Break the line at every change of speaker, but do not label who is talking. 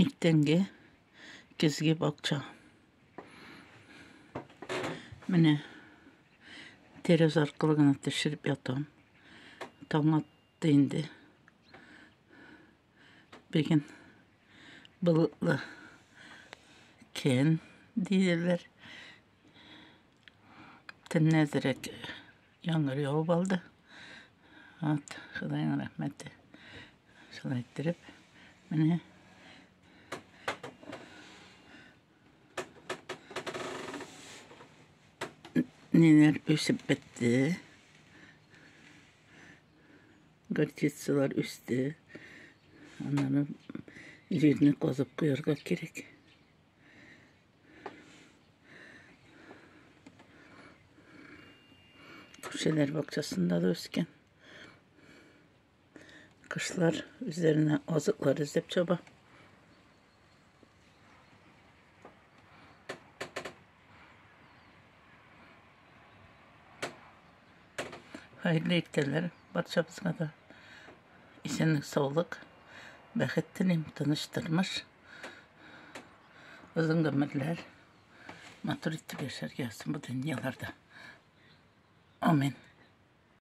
Иртәнге көзге бакча. Менә тәрәзә аркылы гына төшереп ятам. Таң атты инде. Бүген болытлы көн диделәр. Төнлә әзрәк яңгыр явып алды. Вот, Ходайның рәхмәте. Шулай иттереп, менә ниләр үсеп бетте. Горчицалар үсте. Аннары җирне казып куярга кирәк. Күршеләр бакчасында да үскән. Кошлар үзләренә азыклар эзләп чаба. Хәерле иртәләр барчабызга да. Исәнлек, саулык, бәхет телим, тыныч тормыш. Озын гомерләр, матур итеп яшәргә язсын бу дөньяларда. Амин.